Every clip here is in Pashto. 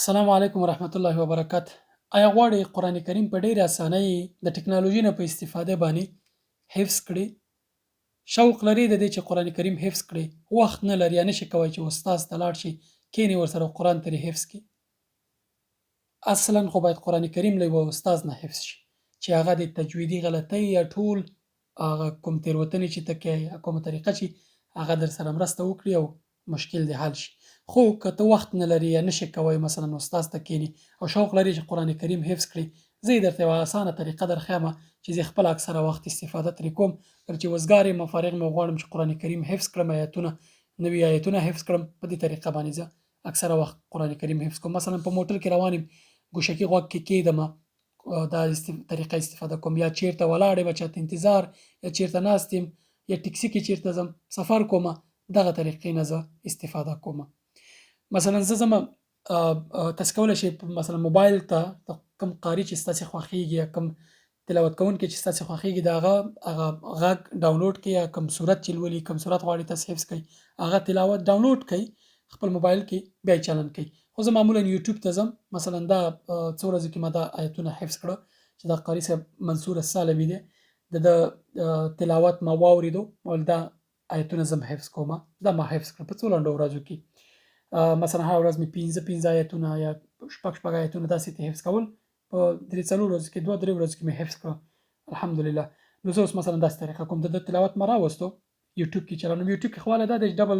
السلام علیکم ورحمت الله وبرکات آیا غواړئ قرآن کریم په ډېرې اسانۍ د ټکنالوژي نه په استفاده باندې حفظ کړئ؟ شوق لرې د دې چې قرآن کریم حفظ کړې، وخت نه لرې یا نشې کوی چې استاد ته لاړ شې کینې ورسره او قرآن ترې حفظ کړې؟ اصلا خو باید قرآن کریم له یوه استاد نه حفظ شي چې هغه د تجویدي غلطۍ یا ټول هغه کوم تېروتنې چې ته کوې یا کومه طریقه چې هغه درسره مرسته وکړي او مشکل دې حل شي. خو که ته وخت نه لرې یا نشې کوی مثلا استاد ته کینې او شوق لرې چې قرآن کریم حفظ کړې، زه یې درته یوه اسانه طریقه درښیم چې زه خپله اکثره وخت استفاده ترې کوم، کله چې وزګار یم او فارغ یم او غواړم چې قرآن کریم حفظ کړم، ایتونه نوي ایتونه حفظ کړم، په دې طریقه باندې زه اکثره وخت قرآن کریم حفظ کوم. مثلا په موټر کې روان یم، ګوشکي غوږ کې کیږدم، دا طریقه استفاده کوم، یا چیرته ولاړ یم چاته انتظار، یا چیرته ناست یم، یا ټکسي کې چیرته ځم سفر کوم، دغه طریقې نه زه استفاده کوم. مثلا زه ځم، تاسو کولی شئ مثلا موبایل ته کوم قاري چې ستاسې خوښیږي یا کوم تلاوت کوونکی چې ستاسې خوښیږي د هغه هغه غږ ډاونلوډ کړئ، یا کوم سورت چې لولي، کوم سورت غواړي تاسو حفظ کړئ، هغه تلاوت ډاونلوډ کړئ خپل موبایل کې، بیا یې چالان کړئ. خو زه معمولا یوټیوب ته ځم، مثلا دا څو ورځو کې ما دا آیتونه حفظ کړه چې دا قاري صاحب منصور السالمي دی، د ده تلاوت ما واورېدو، ول دا آیتونه زم حفظ کوم، دا ما حفظ کړ په څو لنډو ورځو کې. مثلا هره ورځ مې پنځه پنځه آیتونه یا شپږ شپږ آیتونه داسې ته حفظ کول، په درې څلور ورځو کې، دوه درې ورځو کې مې حفظ کړه الحمدلله. نو زه اوس مثلا داسې طریقه کوم، د ده تلاوت ما راوستو یوټیوب کې چلانوم. یوټیوب کې خواله دا دی چې ډبل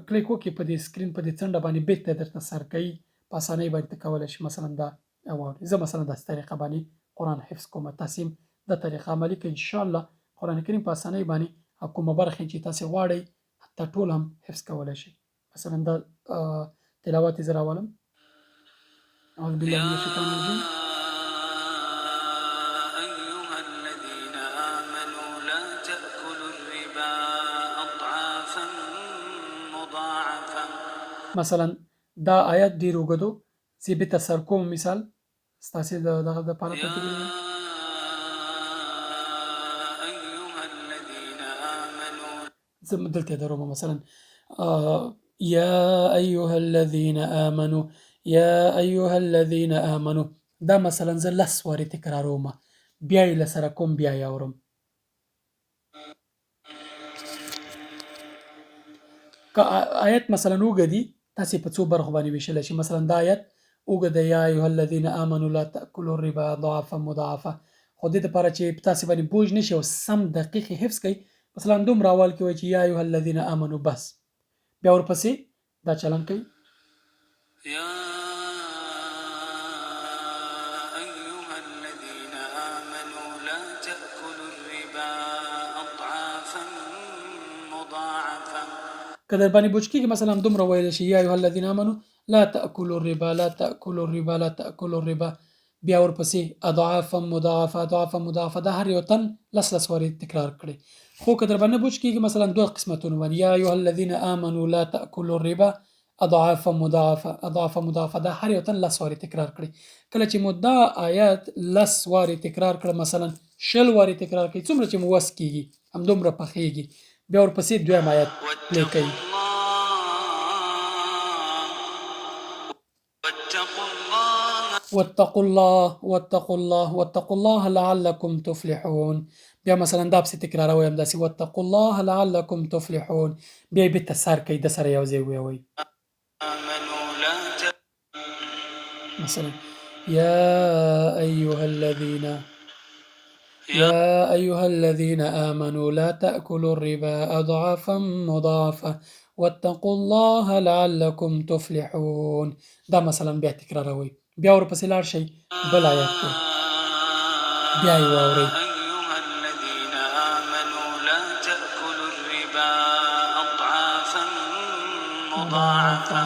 کلیک وکړي په دې سکرین په دې څنډه باندې، بیرته درته سر کوي په اسانۍ باندې ته کولی شې مثلا دا واورې. زه مثلا داسې طریقه باندې قرآن حفظ کوم، تاسې هم دا طریقه عملي کړئ، انشاءالله قرآن کریم په اسانۍ باندې او کومه برخه چې تاسې غواړئ حتی ټول هم حفظ کولی شئ. مثلا دا تلاوت یې زه راولم، اعوذ بالله من الشیطان الرجیم. أيها الذين آمنوا لا تأكلوا الربا أضعافا مضاعفة. مثلا دا آیت ډیر اوږد و، زه یې بیرته سر کوم، مثال ستاسې د دغه دپاره يا ترتیب. أيها الذين آمنوا زه دلته یې دروم، مثلا یا ایها الذین آمنو، یا ایها الذین آمنو، دا مثلا زه لس وارې تکراروم، بیا یې له سره کوم، بیا یې اورم. که آیت مثلا اوږد دي تاسې په څو برخو باندې ویشلی شئ. مثلا دا آیت اوږد دی، یا ایها الذین آمنو لا تأکلوا الربا اضعافا مضاعفه، خو دې دپاره چې تاسې باندې بوج نه شي او سم دقیق یې حفظ کړئ، مثلا دومره اول کې وایي چې یا ایها الذین آمنو، بس بیا ورپسې دا چلند کوي. يا أيها الذين آمنوا لا تأكلوا الربا أضعافا مضاعفة. که در باندې بوج کېږي مثلا دومره ویلی شي، یا ایها الذین آمنو لا تأکلوا الربا لا تأکلوا الربا لا تأکلوا الربا، بیا ورپسې اضعافا مضاعفه اضعافا مضاعفه، دا هر یو تن لس لس وارې تکرار کړي. خو که در باندې بوج کېږي مثلا دوه قسمتونو باندې، یا ایها الذین آمنو لا تأکلوا الربا اضعافا مضاعفه اضعافا مضاعفه، دا هر یو تن لس وارې تکرار کړي. کله چې مو دا آیت لس وارې تکرار کړ، مثلا 20 وارې تکرار کړئ، څومره چې مو وس کېږي همدومره پخېږي، بیا ورپسې دویم آیت پلی واتقوا کوي. الله واتقوا الله واتقوا الله واتقوا الله واتقوا الله لعلكم تفلحون، بیا مثلا دا پسې تکراروئ همداسې واتقوا الله لعلكم تفلحون، بیا یې بیرته سر کوي د سره یو ځای ویوئ. آمنوا لا مثلا يا أيها الذين يا أيها الذين آمنوا لا تأكلوا الربا أضعافا مضاعفة واتقوا الله لعلكم تفلحون، دا مثلا بیا تکراروئ، بیا ورپسې لاړ شئ بل آیت دی، بیا یې واورئ. أيها الذين آمنوا لا تأكلوا الربا أضعافا مضاعفة مضاعفة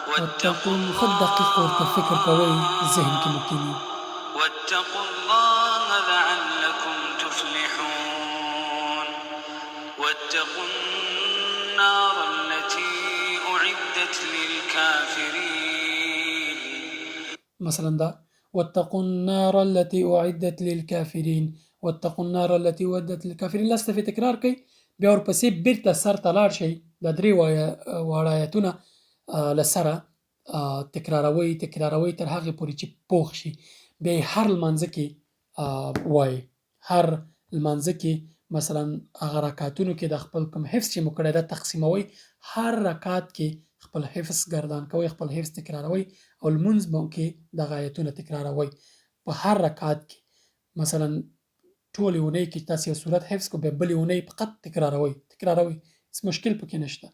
واتقوا واتقوا، ښه دقیق ورته فکر کوئ، ذهن کې مو کینی. واتقوا الله لعلكم تفلحون واتقوا النار التي أعدت للكافرين. مثلا دا واتقوا النار التي أعدت للكافرين واتقوا النار التي أعدت للكافرين لس دفعې تکرار کړئ، بیا ورپسې بیرته سر ته لاړ شئ، دا درې واړه آیتونه له سره تکراروئ تکراروئ تر هغې پورې چې پوخ شي، بیا یې هر لمانځه کې وایئ. هر لمانځه کې مثلا هغه رکعتونو کې د خپل کوم حفظ چې مو کړی دا تقسیموئ، هر رکعت کې خپل حفظ ګردان کوئ، خپل حفظ تکراروئ او لمونځ مو کې دغه آیتونه تکراروئ په هر رکعت کې. مثلا ټولې اونۍ کې تاسو یو سورت حفظ کو، بیا بلې اونۍ فقط تکراروئ تکراروئ، هیڅ مشکل پکې نشته.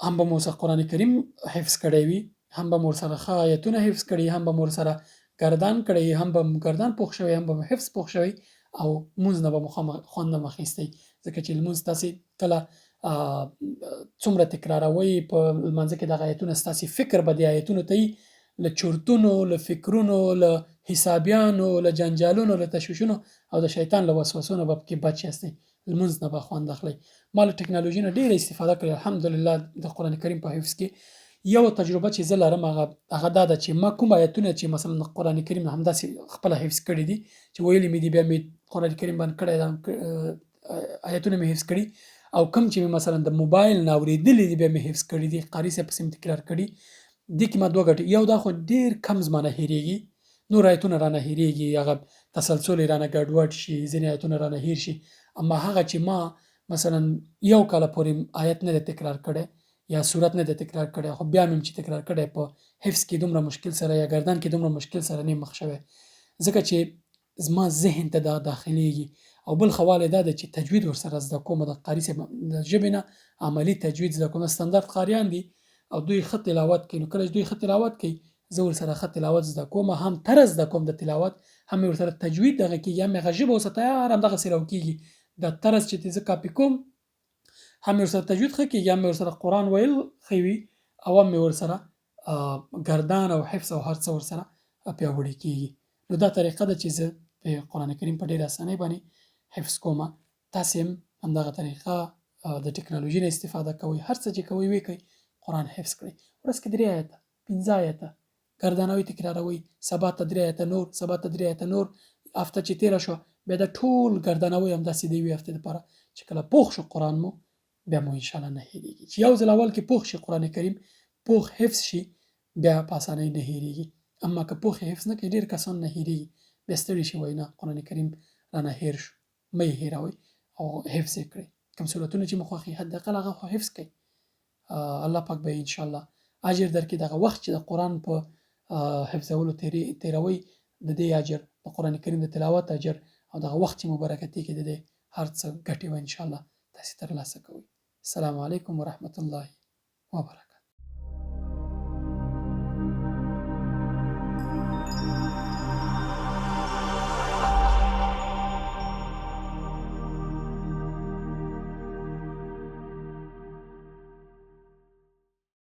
هم به مو ورسره قرآن کریم حفظ کړی وي، هم به مو ورسره ښه آیتونه حفظ کړي، هم به مو ورسره ګردان کړی، هم به مو ګردان پوخ شوی، هم به مو حفظ پوخ شوی او لمونځ نه به مو خوند هم اخیستی. ځکه چې لمونځ تاسې کله څومره تکراروئ په لمانځه کې دغه آیتونه، ستاسې فکر به دې آیتونو ته له چورتونو، له فکرونو، له حسابیانو، له جنجالونو، له تشویشونو او د شیطان له وسوسو نه به پکې بچ یاستئ، لمونځ نه به خوند اخلئ. ما له ټکنالوژي نه ډېره استفاده کړې الحمدلله د قرآن کریم په حفظ کې. یو تجربه چې زه لرم هغه دا ده چې ما کوم آیتونه چې مثلا د قرآن کریم نه همداسې خپله حفظ کړي دي چې ویلي مې دي، بیا مې قرآن کریم باندې کړی دا آیتونه مې حفظ کړي، او کوم چې مې مثلا د موبایل نه اورېدلي دي بیا مې حفظ کړي دي، قاري صاحب پسې مې تکرار کړي. دې کې ما دوه ګټې، یو دا خو ډېر کم زما نه هېرېږي، نور آیتونه رانه هېرېږي، هغه تسلسل یې رانه ګډوډ شي، ځینې آیتونه رانه هېر شي. اما هغه چې ما مثلا یو کاله پورې آیت نه دی تکرار کړی یا سورت نه دی تکرار کړی، خو بیا مې چې تکرار کړی په حفظ کې دومره مشکل سره یا ګردان کې دومره مشکل سره نه مخ شوی، ځکه چې زما ذهن ته دا داخليږي. او بل ښه والی دا دی چې تجوید ورسره زده کوم، د قاري صاحب د ژبې نه عملي تجوید زده کوم. ستندرد قاریان دي او دوی ښه تلاوت کوي، نو کله چې دوی ښه تلاوت کوي زه ورسره ښه تلاوت زده کوم، هم طرز زده کوم د تلاوت، هم مې ورسره تجوید دغه کېږي، هم مې هغه ژبه ورسره تیار همدغسې راوکېږي. دا طرز چې زه کاپي کوم هم مې ورسره تجوید ښه کېږي، هم مې ورسره قرآن ویل ښه وي، او هم مې ورسره ګردان او حفظ او هر څه ورسره پیاوړي کېږي. نو دا طریقه ده چې زه په قرآن کریم په ډېره اسانۍ باندې حفظ کوم. تاسې هم همدغه طریقه د ټکنالوژي نه استفاده کوئ، هر څه چې کوئ ویې کوئ، قرآن حفظ کړئ. ورځ کې 3 آیته 5 آیته ګردانوئ، تکراروئ، سبا ته 3 آیته نور، سبا ته 3 آیته نور، هفته چې تېره شوه بیا دا ټول ګردانوئ همداسې د یوې هفتې لپاره چې کله پوخ شو قرآن مو، بیا مو انشاءالله نه هېرېږي. چې یو ځل اول کې پوخ شي قرآن کریم، پوخ حفظ شي، بیا په اسانۍ نه هېرېږي. اما که پوخ حفظ نه کوي ډېر کسان نه هېرېږي، بیا ستړي شي، وایي نه قرآن کریم رانه هېر شو. مه یې هېروئ او حفظ یې کړئ. کوم سورتونه چې مو خوښ وي حد اقل هغه خو حفظ کړئ، الله پاک به انشاءالله اجر درکړي. دغه وخت چې د قرآن په حفظولو تېروئ د دې اجر، د قرآن کریم د تلاوت اجر، او دغه وخت چې مبارکتي کې د دې هر څه ګټې به انشاءالله تاسې ترلاسه کوئ. السلام علیکم ورحمت الله وبرکاته.